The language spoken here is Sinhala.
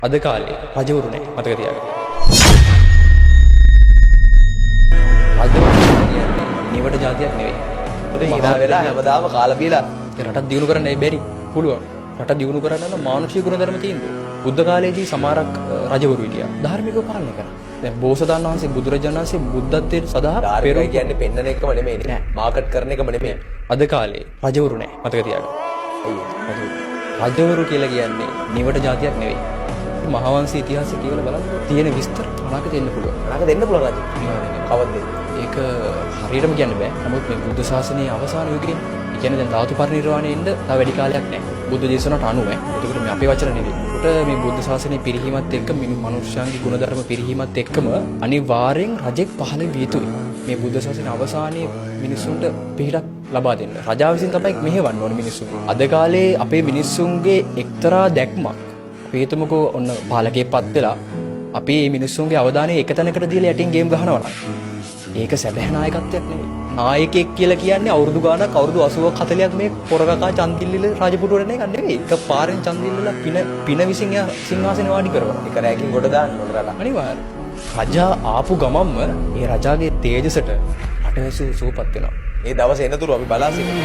අද කාලේ රජවරු නෑ, මතක තියාගන්න. රජවරු කියන්නේ නිවට ජාතියක් නෙවෙයි. හිනා වෙලා හැමදාම කාලා බීලා රටක් දියුණු කරන්න බැරි. පුළුවන්. රට දියුණු කරන්න නම් මානුෂික ගුණධර්ම තියෙන්න ඕන. බුද්ධ කාලයේදී සමහරක් රජවරු හිටියා. ධාර්මිකව පාලනය කරා. දැන් බෝසතාණන් වහන්සේ, බුදුරජාණන් වහන්සේ බුද්ධත්වයට සදා පෙර කියන්නේ පෙන්නන එකම නෙමෙයි නේ. මාකට් කරන එකම නෙමෙයි. අද කාලේ රජවරු නෑ, මතක තියාගන්න. රජවරු කියලා කියන්නේ නිවට ජාතියක් නෙවෙයි. මහවංශ ඉතිහාසය කියවලා බලන්න තියෙන විස්තර අනාගතේ එන්න පුළුවන්. අනාගතේ එන්න පුළුවන් රජ. කවද්ද? ඒක හරියටම කියන්න බෑ. නමුත් මේ බුද්ධ ශාසනයේ අවසාන යුගයේ, ඒ කියන්නේ දැන් ධාතු පරිනිර්වාණය එන්න තව වැඩි කාලයක් නෑ. බුද්ධ දේශනාවට අනුව. එතකොට මේ අපේ වචන නෙවෙයි. ඒකට මේ බුද්ධ ශාසනයේ පිරිහීමත් එක්ක මනුෂ්‍යයන්ගේ ගුණධර්ම පිරිහීමත් එක්කම අනිවාර්යෙන් රජෙක් පහළ විය යුතුයි. මේ බුද්ධ ශාසනයේ අවසානයේ මිනිස්සුන්ට පිහිටක් ලබා දෙන්න. රජා විසින් තමයි මෙහෙවන්න ඕනේ මිනිස්සු. අද කාලේ අපේ මිනිස්සුන්ගේ එක්තරා දැක්මක්. අපි හිතමුකෝ ඔන්න පාලකයෙක් පත් වෙලා අපි මේ මිනිස්සුන්ගේ අවධානය එක තැනකට දීලා යටින් ගේම් ගහනවා නම් ඒක සැබෑ නායකත්වයක් නෙවෙයි. නායකයෙක් කියලා කියන්නේ අවුරුදු ගාණක්, අවුරුදු 80ක් 40ක් මේ පොර කකා චන්දිල්ලිල රාජපුටුවට එන එකක් නෙවෙයි. එක පාරෙන් චන්දිල්ලිලා පින විසින් එයා සිංහාසනේ වාඩි කරනවා. එක රැයකින් ගොඩ දාන්න ඕන රටක්. අනිවාර්යයෙන්. රජා ආපු ගමන්ම ඒ රජාගේ තේජසට රටවැසියෝ සුවපත් වෙනවා. ඒ දවසේ එනතුරු අපි බලා සිටිමු.